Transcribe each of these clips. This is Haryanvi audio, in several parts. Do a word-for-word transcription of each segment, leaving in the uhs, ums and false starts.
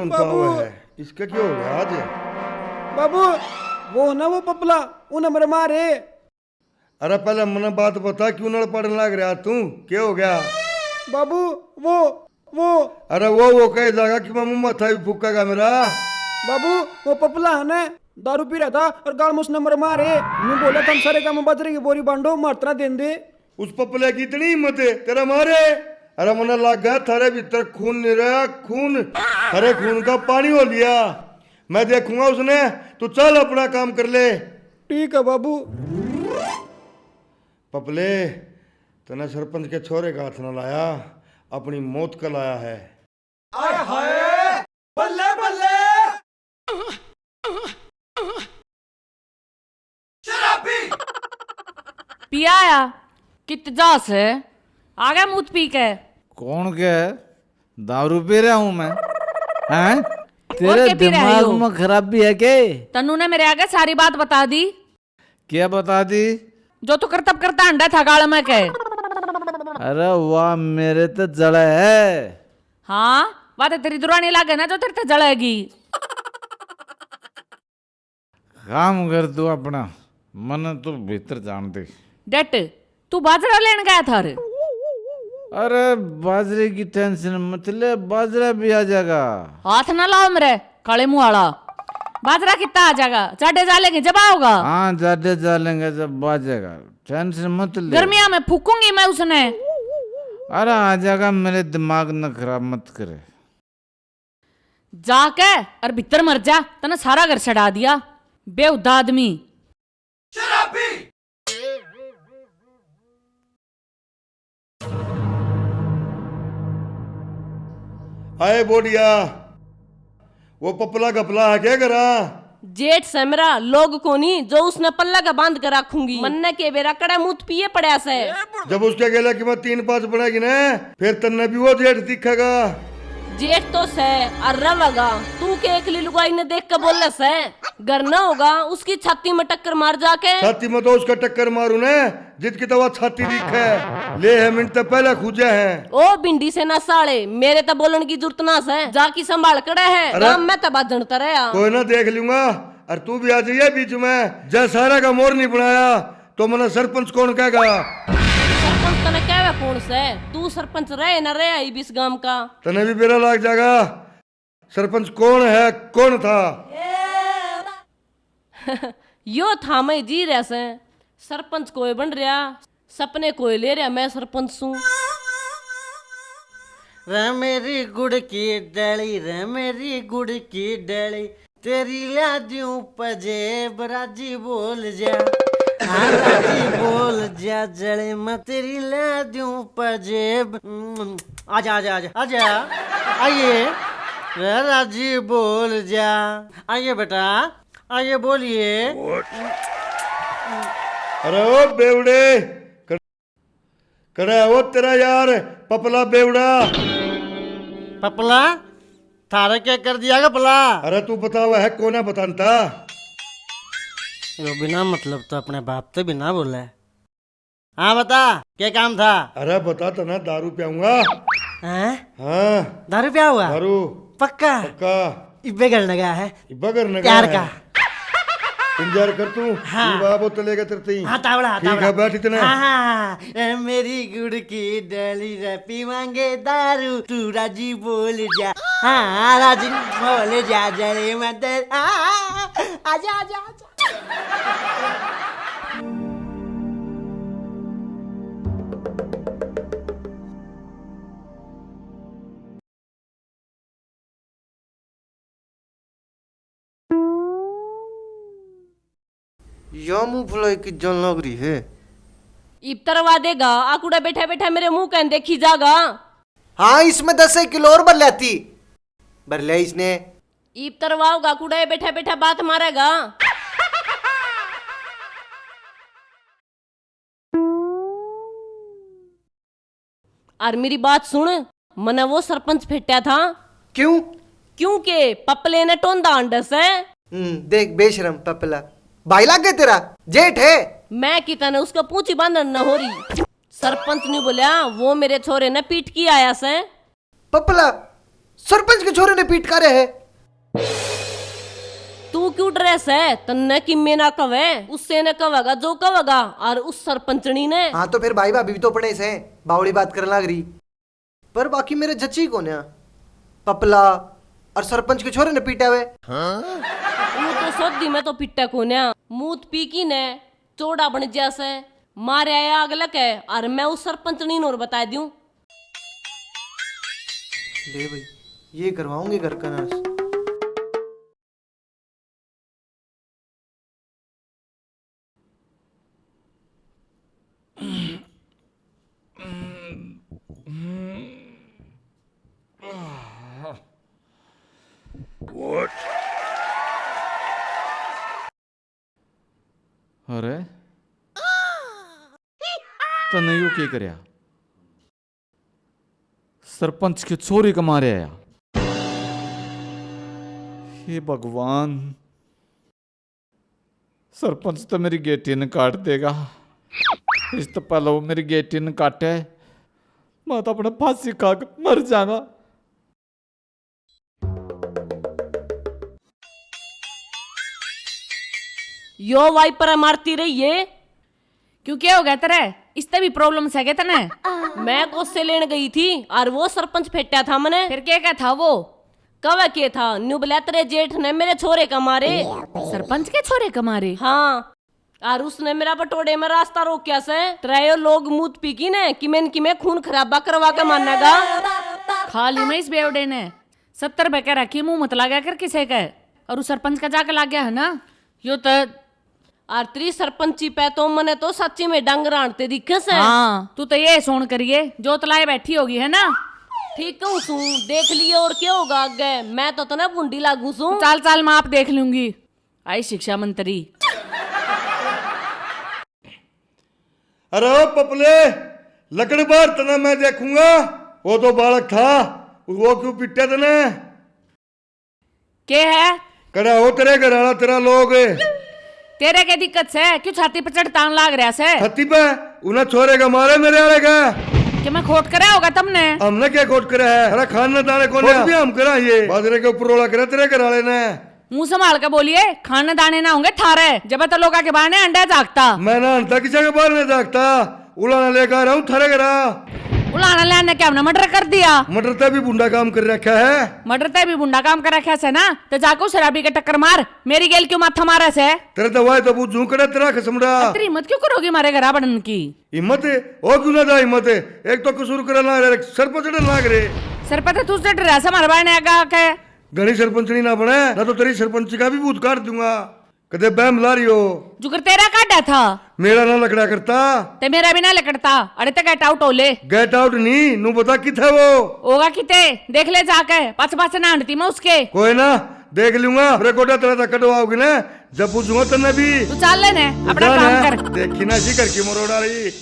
बाबू। है। इसका क्या हो गया आज? बाबू, वो ना वो पपला, उन्हें मेरे मारे। अरे पहले मने बात बता, क्यों नल पड़न लाग रहा तू? क्या हो गया? बाबू, वो, वो। अरे वो, वो कह जाएगा कि मैं मुंह माथा भी फूकेगा मेरा। बाबू, वो पपला है ना, दारू पी रहा था और गाल में उसने मेरे मारे। न्यू बोला, "थम सारे काम बाजरे की बोरी बांटो, मारतना देन दे।" उस पपले की इतनी हिम्मत है, तेरा मारे? अरे मने लग गया थारे भीतर खून नहीं रहा, खून। थारे खून का पानी हो लिया। मैं देखूंगा उसने, तू चल अपना काम कर ले। ठीक है बाबू। पपले, तने सरपंच के छोरे का हाथ ना लाया, अपनी मौत का लाया है। आय हाय, बल्ले बल्ले। शराबी। पिया आया, कित जा से? आ गया मुंह पी के। कौन के? दारू पी रहा हूँ मैं। हैं? और तेरे के पी रहे दिमाग हो? में खराबी है के? तन्नू ने मेरे आगे सारी बात बता दी। क्या बता दी? जो तू करतब करता अंडा था गाल में के। अरे वाह, मेरे तो जले है। हाँ, वह तो तेरी दुरानी लागे ना जो तेरे ते जलेगी। काम कर तू अपना, मन तू भीतर जान दे। डट, तू बाजरा लेन गया था रे? अरे बाजरे की टेंशन मत ले, बाजरा भी आ जाएगा। हाथ ना लाओ मेरे काले मुंह वाला। बाजरा कितना आ जाएगा? जाडे जा लेंगे जब आओगा। हाँ, जाडे जा लेंगे जब आ जाएगा, टेंशन मत ले। गर्मियां में फूकूंगी मैं उसने। अरे आ जाएगा, मेरे दिमाग न खराब मत करे। जाके और भीतर मर जा, तने सारा घर सड़ा दिया, बेहुदा आदमी। शराबी। आए बोडिया, वो पपला घपला है क्या करा? जेठ से मेरा लोग कोनी जो उसने पल्ला का बांध कर रखूंगी। मन्ने के बेरा कड़ा मुत पिए पड़ा से। जब उसके गेला कि मैं तीन पांच बनाएगी ना, फिर तन्ने भी वो जेठ दिखेगा। जेठ तो से और रहेगा, तू के एकली लुगाई ने देख के बोले से? घर ना होगा, उसकी छाती में टक्कर मार जाके। छाती में तो उसका टक्कर मारू ने, जितकी तो वह छाती दिखे। ले है मिनट तो पहले खुजा है। ओ भिंडी से ना साले, मेरे तो बोलण की जरूरत ना से, जाकी संभाल कड़े है। अरे गाम में तो बाजण तरह आ। कोई ना, देख लूंगा। और तू भी आ जाइए बीच में, जय सारा का मोर नहीं बनाया तो मने सरपंच कौन कहेगा? सरपंच तने कहवे कौन से? तू सरपंच रहे ना रहे आई बीस गांव का। तने भी बेरा लाग जाएगा। सरपंच कौन है, कौन था? यो था मैं जी रहा से। सरपंच कोई बन रहा, सपने कोई ले रहा, मैं सरपंच सूं। रे मेरी गुड़ की डाली, रे मेरी गुड़ की डाली, तेरी ला दूं पजेब, राजी बोल जा। हाँ, राजी बोल जा, जले मैं तेरी ला दूं पजेब। हम्म, आजा, आजा, आजा, आजा। आइए। रे राजी बोल जा। आइए बेटा, आइए बोलिए। अरे ओ बेवड़े, कड़े हो तेरा यार पपला बेवड़ा। पपला, थारे क्या कर दिया गपला? अरे तू बतावा है, कोना बतानता? यो बिना मतलब तो अपने बाप ते भी ना बोले। हाँ बता, क्या काम था? अरे बता तो ना, दारू पियाऊंगा। हैं? हाँ। दारू पिया हुआ? दारू। पक्का? पक्का। इब्बे घर लगा है। इब्बा घर लगा प्यार है। का। इंतजार कर तू। हाँ। ये बाबा बोतल लेके तेरे ते ही। हाँ, तावड़ा, ठीक तावड़ा। है, बैठ इतने। हाँ, हाँ, हाँ। ए, मेरी गुड़ की डली रे, पीवांगे दारू, तू राजी बोल जा। हाँ, राजी बोल जा, जले मदर। हाँ, हाँ, हाँ, आजा, आजा, आजा। या मुंह फुलाई की जल लग रही है। इब तरवा देगा, आकुड़ा बैठा बैठा मेरे मुंह कन देखी जागा। हाँ, इसमें दस एक किलो और भर लेती। भर लिया इसने। इब तरवा होगा, कुड़ा बैठा बैठा बात मारेगा। और मेरी बात सुन, मने वो सरपंच फेट्या था। क्यों? क्योंकि पपले ने टोंदा अंडस है। हम्म, देख बेशरम पपला, भाई लाग गए तेरा, जेठ है। मैं की तने उसका पूंछ ही बांधन न हो रही। सरपंच ने बोलिया, वो मेरे छोरे ने पीट की आया से। पपला, सरपंच के छोरे ने पीट कारे है। तू क्यों डरे सै? तन्ने किमे ना कवे, उससे ने कवेगा जो कवेगा, और उस सरपंचनी ने। हाँ, तो फिर भाई भाभी भी तो अपने से बावड़ी बात करने लाग रही। पर बाकी मेरे जची कोन्या, पपला और सरपंच के छोरे ने पीटा वे। वो तो सोधी में तो पिटा कोन्या, मूत पी की ने चोड़ा बन जा से, मारे आया अगले के, और मैं उस सरपंचनी नोर बता दूं। ले भाई, ये करवाऊंगे घर का नाश। अरे, तन्ने यो के करया? सरपंच के छोरे के मारे आया। हे भगवान, सरपंच तो मेरी गेटी ने काट देगा। इस तो पहले वो मेरी गेटी ने काटे, मैं तो अपने फांसी खा के मर जाऊंगा। यो वाइपर मारती रही है। क्यों, क्या हो गया तेरे? इसते भी प्रॉब्लम है क्या तने? मैं गोसे लेने गई थी और वो सरपंच फेटा था मने। फिर क्या क्या था वो? कवे के था, न्यू बोला तेरे जेठ ने मेरे छोरे का मारे। सरपंच के छोरे का मारे? हाँ, और उसने मेरा बटोड़े में रास्ता रोक्या से। त्रयो लोग मूत पी की ने किमे न किमे खून खराबा करवा के मानेगा। खाली में इस बेवड़े ने सत्तर बह के रखी, मुंह मत लाग्या कर किसे के। और उस सरपंच का जाके लाग गया है ना, यो तो। और तेरी सरपंची पे तो मने तो सच्ची में डंग रांडते दिखे से। हाँ, तू तो ये सोन करिए, जोत लाए बैठी होगी है ना। ठीक कहूँ सूं, देख लिए और क्या होगा आगे, मैं तो तने भूंडी लागू सूं। चाल चाल, मैं आप देख लूंगी। आई शिक्षा मंत्री। अरे ओ पपले, लकड़ बार तना मैं देखूंगा। वो तो बालक था, वो क्यों पिट्टे तने? के है? कड़ा हो तेरे घर वाला, तेरा लोग। तेरे के दिक्कत से क्यों छाती पे चढ़तान लाग रहा से? छाती पे? उन्हें छोरे का मारे मेरे वाले का। कि मैं खोट करे होगा तुमने? हमने क्या खोट करे है? अरे खान न दाने को खोट भी हम करा ये। बाजरे के ऊपर रोला करे तेरे घर वाले ने। मुंह संभाल के बोलिए, खाने दाने ना होंगे थारे। जब तो लोगा के बारने अंडा झाकता। मैं ना अंडा किसी के बारने झाकता। उलाना लेकर आ रहा हूँ थारे घरा। उलाना लेने क्या हमने मर्डर कर दिया? मर्डर ते भी बुंडा काम कर रखा है। मर्डर ते भी बुंडा काम कर रखा से ना, तो जाके उस शराबी के टक्कर मार। मेरी गेल क्यों माथा मारा से? तेरे तो वाय तो बूझूं कड़े तेरा खसमड़ा। तेरी हिम्मत क्यों करोगी मारे घरा बढ़न की? हिम्मत? ओ क्यों ना जा हिम्मत? एक तो कसूर करे ना रे, सर पर चढ़न लाग रे। सर पर तो तू चढ़ रहा से मारे बारने आगा आके। घणी सरपंचनी ना बने, ना तो तेरी सरपंची का भी भूत काट दूंगा। कदे बहम ला रही हो। जुकर तेरा काटा था। मेरा ना लकड़ा करता। ते मेरा भी ना लकड़ता। अरे ते गेट आउट हो ले। गेट आउट नहीं, नू बता किथे वो। होगा किते, देख ले जाके, पाछे पाछे ना हंडती मैं उसके। कोई ना, देख लूंगा। मेरे गोडा तेरा तक कटवाओगी ना, जब पूछूंगा तन्ने भी। तू चल ले ने, अपना काम कर। देखी ना इसी घर की मरोड़ा रही।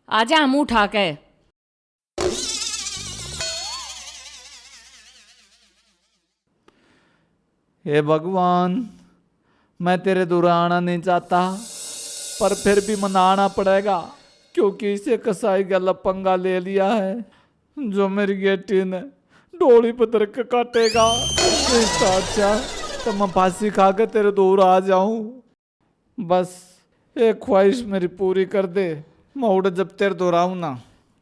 आजा हम उठा के। हे भगवान, मैं तेरे दूर आना नहीं चाहता, पर फिर भी मना आना पड़ेगा, क्योंकि इसे कसाई गल पंगा ले लिया है, जो मेरी गेटी ने डोली पर धर के काटेगा। इससे अच्छा तो मैं फांसी खा के तेरे दूर आ जाऊं। बस एक ख्वाहिश मेरी पूरी कर दे, मैं उड़े जब तेरे दोराऊं ना,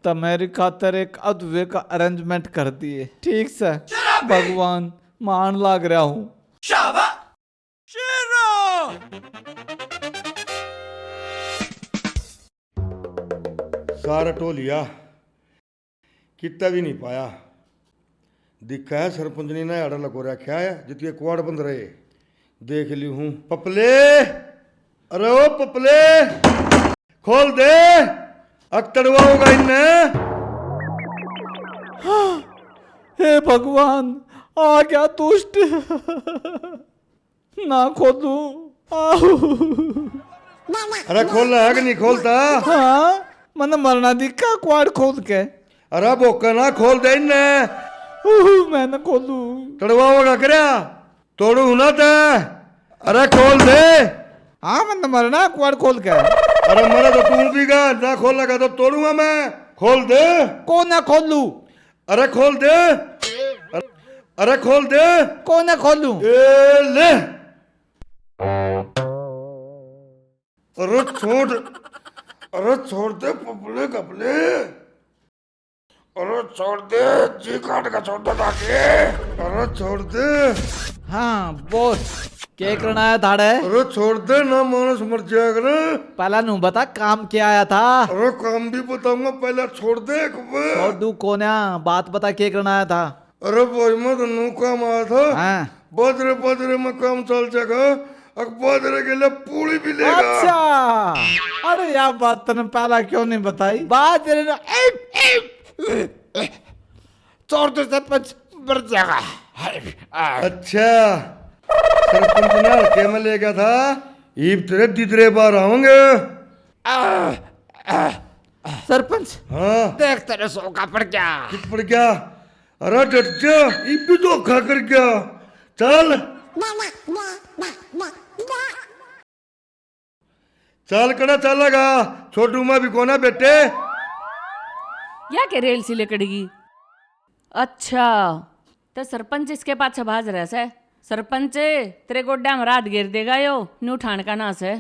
तो मेरी खातर एक अधवे का अरेंजमेंट कर दिए। ठीक से भगवान, मान लाग रहा हूँ। शाबा शेरो। सारा टोलिया कित्ता भी नहीं पाया। दिखा है सरपंचनी ने आड़ा लगो रखा है, जितिए कुआड़ बंद रहे। देख ली हूँ। पपले, अरे ओ पपले, खोल दे, अक तड़वाओगा इन्ने। हे भगवान, आ गया दुष्ट। ना खोलूं। आऊ। अरे खोल है कि नहीं खोलता? हाँ, मन्ने मरना दिखा कुआड़ खोल के। अरे बोका ना खोल दे इन्ने। उहू, मैं ना खोलूं। तड़वाओगा करया? तोड़ू ना ते। अरे खोल दे। हाँ, मन्ने मरना कुआड़ खोल के। अरे मरे तो तू भी गा, ना खोलेगा तो तोड़ूंगा मैं। खोल दे। को ना खोलू? अरे खोल दे। अरे खोल दे। कोना खोलूं? ए ले। अरे छोड़, अरे छोड़ दे public अपने। अरे छोड़ दे, जी काट के छोड़ दे ताकि। अरे छोड़ दे। हाँ बॉस, के करना है थाड़े? अरे छोड़ दे ना, मानस मर जाया करे। पहला नू बता काम क्या आया था? अरे काम भी बताऊंगा, पहला छोड़ दे एक बार। छोड़ दू कोन्या, बात बता के करना आया था? अरे भाई मैं तो नू काम आया था। हाँ। बाजरे बाजरे में काम चल जाएगा, अक बाजरे के लिए पूरी भी लेगा। अच्छा, अरे यार बात तने पहला क्यों नहीं बताई? बाजरे ने ए, ए, ए, ए, चोर तो सरपंच मर जाएगा। अच्छा, सरपंच ने हल्के में ले गया था, इब तेरे दिदरे बाहर आवेंगे। आ, आ, सरपंच, हाँ। देख तेरे सौ का पड़ गया। कित पड़ गया? अरे डट जा, इब भी धोखा कर गया। चल। चल कड़ा चलेगा, छोड़ू मैं भी कोना बेटे। या के रेल सी लिकड़गी? अच्छा, तो सरपंच इसके पाछे भाज रहा सै। सरपंच, तेरे गोड्डा में रात घेर देगा यो, न्यू ठाण का ना सै।